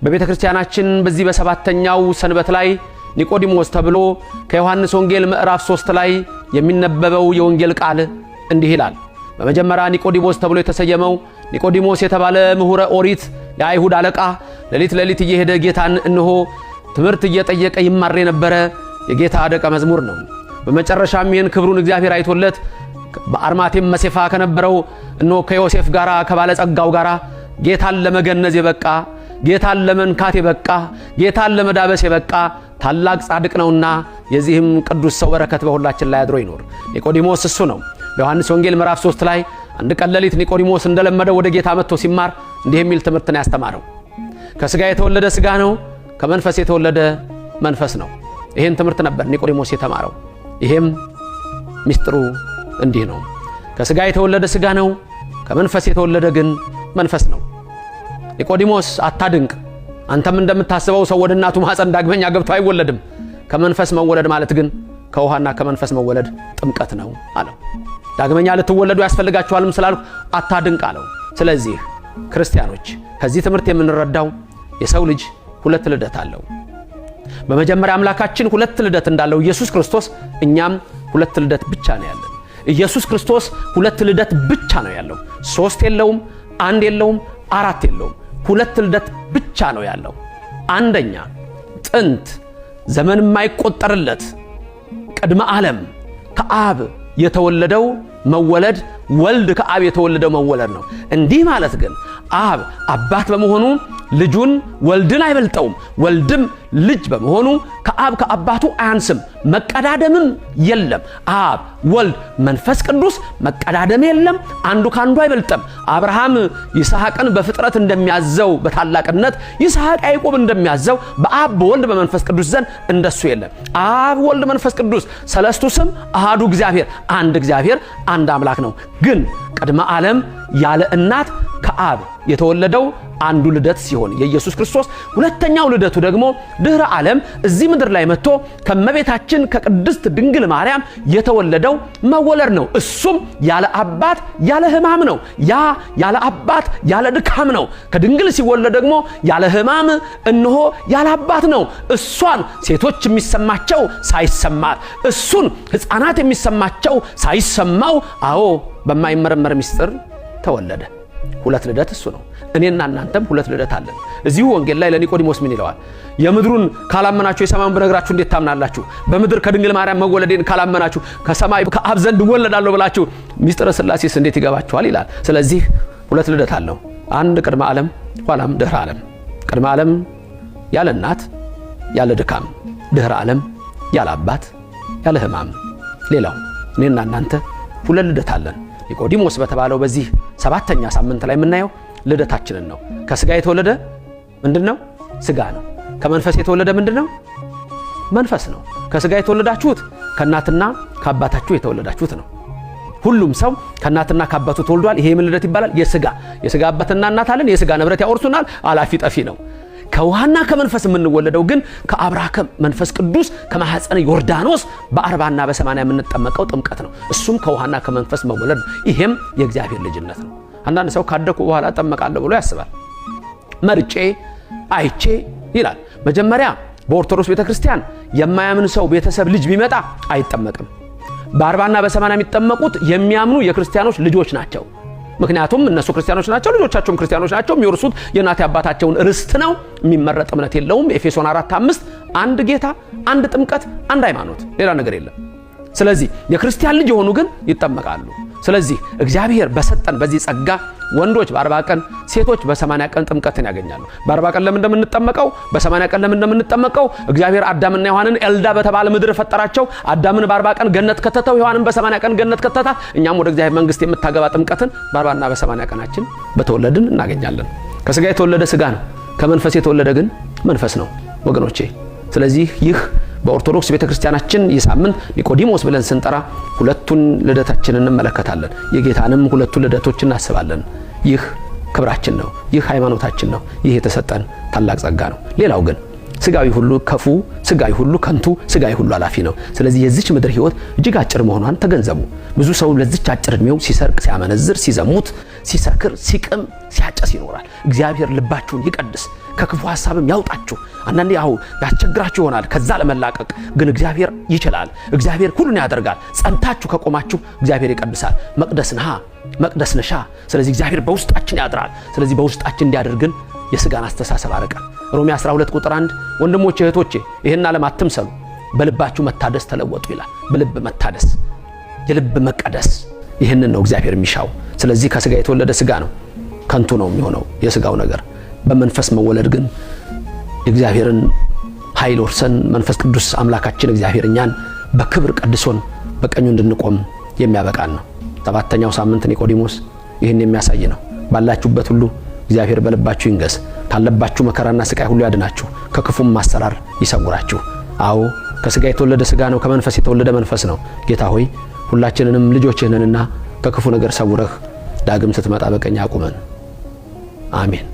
በቤተ ክርስቲያናችን በዚህ በሰባተኛው ሰንበት ላይ ኒቆዲሞስ ተብሎ ከዮሐንስ ወንጌል ምዕራፍ 3 ላይ የሚነበበው የወንጌል ቃል እንዲህ ይላል። በመጀመሪያ ኒቆዲሞስ ተብሎ የተሰየመው ኒቆዲሞስ የተባለ ምሁረ ኦሪት የአይሁድ አለቃ ሌሊት ሌሊት እየሄደ ጌታን እነሆ ትምህርት እየጠየቀ ይማር የነበረ የጌታ ደቀ መዝሙር ነው። በመጨረሻም ይህን ክብሩን እግዚአብሔር አይቶለት በአርማቴም መሴፋ ከነበረው እነሆ ከዮሴፍ ጋር ከባለጸጋው ጋር ጌታን ለመገነዝ የበቃ፣ ጌታን ለመንካት የበቃ፣ ጌታን ለመዳበስ የበቃ ታላቅ ጻድቅ ነውና የዚህም ቅዱስ ሰው በረከት በሁላችን ላይ አድሮ ይኖር። ኒቆዲሞስ እሱ ነው። በዮሐንስ ወንጌል ምዕራፍ 3 ላይ አንድ ቀን ሌሊት ኒቆዲሞስ እንደለመደው ወደ ጌታ መጥቶ ሲማር እንዲህ የሚል ትምህርትን ያስተማረው፣ ከስጋ የተወለደ ስጋ ነው፣ ከመንፈስ የተወለደ መንፈስ ነው። ይሄን ትምህርት ነበር ኒቆዲሞስ የተማረው። ይሄም ሚስጥሩ እንዲህ ነው። ከስጋ የተወለደ ስጋ ነው፣ ከመንፈስ የተወለደ ግን መንፈስ ነው። ኒቆዲሞስ አታድንቅ፣ አንተም እንደምታስበው ሰው ወደ እናቱ ማኅፀን ዳግመኛ ገብቶ አይወለድም። ከመንፈስ መወለድ ማለት ግን ከውሃና ከመንፈስ መወለድ ጥምቀት ነው አለው። ዳግመኛ ልትወለዱ ያስፈልጋችኋልም ስላልኩ አታድንቅ አለው። ስለዚህ ክርስቲያኖች ከዚህ ትምህርት የምንረዳው የሰው ልጅ ሁለት ልደት አለው። በመጀመሪያ አምላካችን ሁለት ልደት እንዳለው ኢየሱስ ክርስቶስ፣ እኛም ሁለት ልደት ብቻ ነው ያለን። ኢየሱስ ክርስቶስ ሁለት ልደት ብቻ ነው ያለው። ሶስት የለውም፣ አንድ የለውም፣ አራት የለውም። ሁለት ልደት ብቻ ነው ያለው። አንደኛ ጥንት ዘመን የማይቆጠርለት ቅድመ ዓለም ከአብ የተወለደው መወለድ፣ ወልድ ከአብ የተወለደው መወለድ ነው። እንዲህ ማለት ግን አብ አባት በመሆኑ ልጁን ወልድን አይበልጠውም። ወልድም ልጅ በመሆኑ ከአብ ከአባቱ አያንስም። መቀዳደምም የለም። አብ፣ ወልድ፣ መንፈስ ቅዱስ መቀዳደም የለም። አንዱ ከአንዱ አይበልጥም። አብርሃም ይስሐቅን በፍጥረት እንደሚያዘው በታላቅነት፣ ይስሐቅ ያዕቆብ እንደሚያዘው በአብ በወልድ በመንፈስ ቅዱስ ዘንድ እንደሱ የለም። አብ፣ ወልድ፣ መንፈስ ቅዱስ ሰለስቱ ስም አሃዱ እግዚአብሔር፣ አንድ እግዚአብሔር፣ አንድ አምላክ ነው። ግን ቅድመ ዓለም ያለ እናት ከአብ የተወለደው አንዱ ልደት ሲሆን የኢየሱስ ክርስቶስ ሁለተኛው ልደቱ ደግሞ ድህረ ዓለም እዚህ ምድር ላይ መጥቶ ከመቤታችን ከቅድስት ድንግል ማርያም የተወለደው መወለድ ነው። እሱም ያለ አባት ያለ ሕማም ነው። ያ ያለ አባት ያለ ድካም ነው። ከድንግል ሲወለድ ደግሞ ያለ ሕማም እነሆ ያለ አባት ነው። እሷን ሴቶች የሚሰማቸው ሳይሰማት፣ እሱን ሕፃናት የሚሰማቸው ሳይሰማው፣ አዎ በማይመረመር ምስጢር ተወለደ። ሁለት ልደት እሱ ነው። እኔና እናንተም ሁለት ልደት አለን። እዚሁ ወንጌል ላይ ለኒቆዲሞስ ምን ይለዋል? የምድሩን ካላመናችሁ የሰማዩን ብነግራችሁ እንዴት ታምናላችሁ? በምድር ከድንግል ማርያም መወለዴን ካላመናችሁ ከሰማይ ከአብ ዘንድ እወለዳለሁ ብላችሁ ሚስጥረ ሥላሴስ እንዴት ይገባችኋል? ይላል። ስለዚህ ሁለት ልደት አለው። አንድ ቅድመ ዓለም፣ ኋላም ድህረ ዓለም። ቅድመ ዓለም ያለ እናት ያለ ድካም፣ ድህረ ዓለም ያለ አባት ያለ ሕማም። ሌላው እኔና እናንተ ሁለት ልደት አለን። ኒቆዲሞስ በተባለው በዚህ ሰባተኛ ሳምንት ላይ የምናየው ልደታችንን ነው። ከስጋ የተወለደ ምንድን ነው? ስጋ ነው። ከመንፈስ የተወለደ ምንድን ነው? መንፈስ ነው። ከስጋ የተወለዳችሁት ከእናትና ከአባታችሁ የተወለዳችሁት ነው። ሁሉም ሰው ከእናትና ከአባቱ ተወልዷል። ይሄ የምን ልደት ይባላል? የስጋ። የስጋ አባትና እናት አለን። የስጋ ንብረት ያወርሱናል። አላፊ ጠፊ ነው። ከውሃና ከመንፈስ የምንወለደው ግን ከአብራከ መንፈስ ቅዱስ ከማኅፀነ ዮርዳኖስ በ40ና በ80 የምንጠመቀው ጥምቀት ነው። እሱም ከውሃና ከመንፈስ መወለድ ነው። ይሄም የእግዚአብሔር ልጅነት ነው። አንዳንድ ሰው ካደኩ በኋላ እጠመቃለሁ ብሎ ያስባል። መርጬ አይቼ ይላል። መጀመሪያ በኦርቶዶክስ ቤተክርስቲያን የማያምን ሰው ቤተሰብ ልጅ ቢመጣ አይጠመቅም። በ40ና በ80 የሚጠመቁት የሚያምኑ የክርስቲያኖች ልጆች ናቸው። ምክንያቱም እነሱ ክርስቲያኖች ናቸው፣ ልጆቻቸውም ክርስቲያኖች ናቸው። የሚወርሱት የእናት አባታቸውን ርስት ነው። የሚመረጥ እምነት የለውም። ኤፌሶን 4:5 አንድ ጌታ፣ አንድ ጥምቀት፣ አንድ ሃይማኖት፣ ሌላ ነገር የለም። ስለዚህ የክርስቲያን ልጅ የሆኑ ግን ይጠመቃሉ። ስለዚህ እግዚአብሔር በሰጠን በዚህ ጸጋ ወንዶች በ40 ቀን፣ ሴቶች በ80 ቀን ጥምቀትን ያገኛሉ። በ40 ቀን ለምን እንደምንጠመቀው፣ በ80 ቀን ለምን እንደምንጠመቀው፣ እግዚአብሔር አዳምና ሔዋንን ኤልዳ በተባለ ምድር ፈጠራቸው። አዳምን በ40 ቀን ገነት ከተተው፣ ሔዋንን በ80 ቀን ገነት ከተታት። እኛም ወደ እግዚአብሔር መንግስት የምታገባ ጥምቀትን በ40ና በ80 ቀናችን በተወለድን እናገኛለን። ከስጋ የተወለደ ስጋ ነው፣ ከመንፈስ የተወለደ ግን መንፈስ ነው ወገኖቼ። ስለዚህ ይህ በኦርቶዶክስ ቤተክርስቲያናችን ይህ ሳምንት ኒቆዲሞስ ብለን ስንጠራ ሁለቱን ልደታችንን እንመለከታለን። የጌታንም ሁለቱን ልደቶች እናስባለን። ይህ ክብራችን ነው። ይህ ሃይማኖታችን ነው። ይህ የተሰጠን ታላቅ ጸጋ ነው። ሌላው ግን ስጋዊ ሁሉ ክፉ፣ ስጋዊ ሁሉ ከንቱ፣ ስጋዊ ሁሉ ኃላፊ ነው። ስለዚህ የዚች ምድር ህይወት እጅግ አጭር መሆኗን ተገንዘቡ። ብዙ ሰው ለዚች አጭር እድሜው ሲሰርቅ፣ ሲያመነዝር፣ ሲዘሙት፣ ሲሰክር፣ ሲቅም፣ ሲያጨስ ይኖራል። እግዚአብሔር ልባችሁን ይቀድስ፣ ከክፉ ሀሳብም ያውጣችሁ። አንዳንዴ ያው ያስቸግራችሁ ይሆናል ከዛ ለመላቀቅ ግን እግዚአብሔር ይችላል። እግዚአብሔር ሁሉን ያደርጋል። ጸንታችሁ ከቆማችሁ እግዚአብሔር ይቀድሳል። መቅደስ ነሃ፣ መቅደስ ነሻ። ስለዚህ እግዚአብሔር በውስጣችን ያድራል። ስለዚህ በውስጣችን እንዲያደርግን የስጋን አስተሳሰብ አርቀን ሮሜ 12 ቁጥር 1 ወንድሞቼ እህቶቼ ይህን ዓለም አትምሰሉ፣ በልባችሁ መታደስ ተለወጡ ይላል። በልብ መታደስ፣ የልብ መቀደስ፣ ይህንን ነው እግዚአብሔር የሚሻው። ስለዚህ ከስጋ የተወለደ ስጋ ነው፣ ከንቱ ነው የሚሆነው የስጋው ነገር። በመንፈስ መወለድ ግን የእግዚአብሔርን ኃይል ወርሰን መንፈስ ቅዱስ አምላካችን እግዚአብሔር እኛን በክብር ቀድሶን በቀኙ እንድንቆም የሚያበቃን ነው። ሰባተኛው ሳምንት ኒቆዲሞስ ይህን የሚያሳይ ነው። ባላችሁበት ሁሉ እግዚአብሔር በልባችሁ ይንገስ፣ ካለባችሁ መከራና ስቃይ ሁሉ ያድናችሁ፣ ከክፉም ማሰራር ይሰውራችሁ። አዎ ከስጋ የተወለደ ስጋ ነው፣ ከመንፈስ የተወለደ መንፈስ ነው። ጌታ ሆይ ሁላችንንም ልጆችህ ነንና ከክፉ ነገር ሰውረህ ዳግም ስትመጣ በቀኝ አቁመን። አሜን።